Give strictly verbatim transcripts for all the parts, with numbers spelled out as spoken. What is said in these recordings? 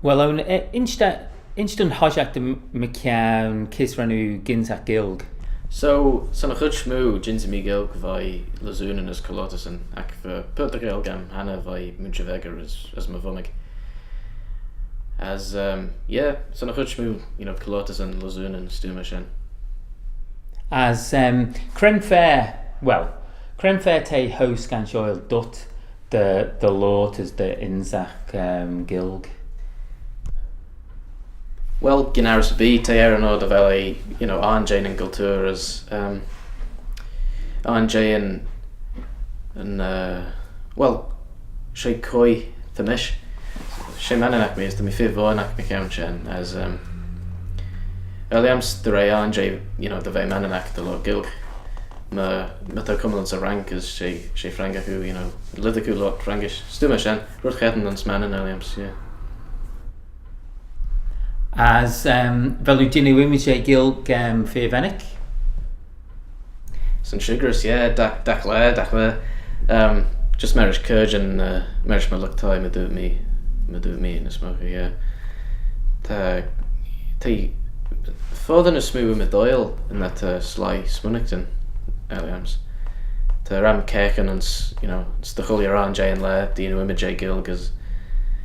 Well, ayn, eh, insh dooin hoshiaght dy mychione kys ren oo gynsagh Gaelg. So, son y chooid smoo, jeansee mee Gaelg veih Loosoonyn as Colloytaseyn, agh va purt dy Ghaelg aym hannah veih Mooinjer Veggey as, as my vummig. As, um, yeah, son y chooid smoo, you know, Colloytaseyn, Loosoonyn, stuimmey shen. As, um, cre'n fa, well, cre'n fa t'eh cho scanshoil dhyt dy, dy loayrt as dy ynsagh, um, Gaelg? Well, gyn arrys erbee, t'eh er yn oyr dy vel eh, you know, ayrn jeh nyn gultoor as, um, ayrn jeh yn, yn, uh, well, she quoi ta mish. She Manninagh mee, as ta mee feer voyrnagh mychione shen, as, um, er lhiam's dy re ayrn jeh, you know, dy ve Manninagh dy loayrt Gaelg. My, my t'ou cummal ayns y Frank as she, she Frangagh oo, you know, lhisagh oo loayrt Frangish. Stuimmey shen, red cheddin ayns Mannin er lhiam's, yeah. As, um, vel oo jannoo ymmyd jeh Gaelg, um, feer veg? Son shickyrys, yeah, dagh, dagh laa, dagh laa. Um, just marish caarjyn, uh, marish my lught-thie, my dooyrt mee, my dooyrt mee, ny smooinaghtyn, yeah. Ta, t'eh foddey ny smoo ymmydoil yn that, uh, sleih smooinaghtyn, er lhiam's. Ta ram caghyn ayns, you know, ayns dy chooilley ayrn jeh yn laa, dy yannoo ymmyd jeh Gaelg as,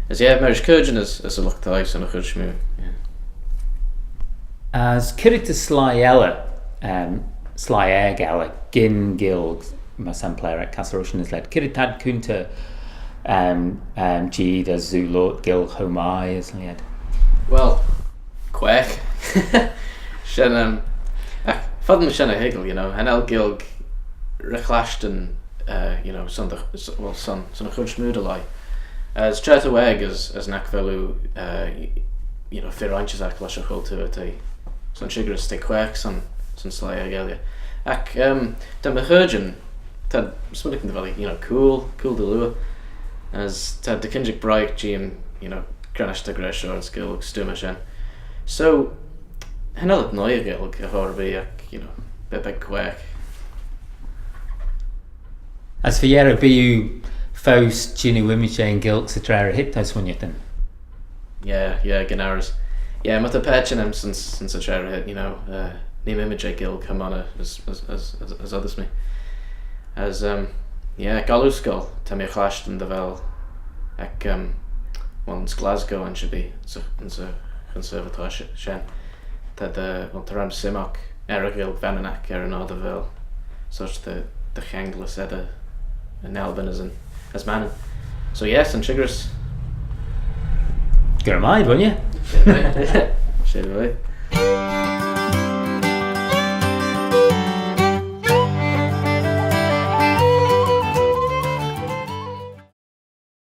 as yeah, marish caarjyn as, as y lught-thie son y chooid smoo, yeah. As c'red ta sleih elley, um, sleih aeg elley, gyn Gaelg, myr sampleyr, ec Castle Rushen as lheid. C'red t'ad coontey, um, um, jeed as oo loayrt Gaelg cho mie as lheid? Well, quaagh. Shen, um, agh, foddee my shen y hoiggal, you know, cha nel Gaelg ry chlashtyn, uh, you know, son dy, s-, well, son, son y chooid smoo dy leih. As tra t'ou aeg as, as nagh vel oo, uh, y-, you know, fir ainshtyssagh lesh y chultoor, t'eh, son shickyrys t'eh quaagh son, son sleih aeg elley. Agh, um, da my chaarjyn, t'ad smooinaghtyn dy vel eh, you know, cool, cool dy liooar. As t'ad dy kinjagh briaght jeeym, you know, cre'n aght ta gra shoh ayns Gaelg, stuimmey shen. So, cha nel ad noi Gaelg, agh aghterbee, agh, you know, beg, beg quaagh. As fy-yerrey, bee oo foast jannoo ymmyd jeh'n Ghaelg 'sy traa ry heet, ta smooinaghtyn? Yeah, yeah, gyn arrys. Yeah, my ta paitçhyn aym son, son 'sy traa ry heet, you know, uh, nee'm ymmyd jeh Gaelg cho monney as, as, as, as, as oddys mee. As, um, yeah, goll oo scoill, ta mee er chlashtyn dy vel, ec, um, well, ayns Glasgow ayns erbee, ayns y, ayns y conservatoire sh-, shen. T'ad, uh, well, ta ram symmock er y Ghaelg Vanninagh er yn oyr dy vel sorçh dy, dy changlys eddyr yn Albin as yn, as Mannin. So, yeah, son shickyrys. Gura mie, bunney. She ve.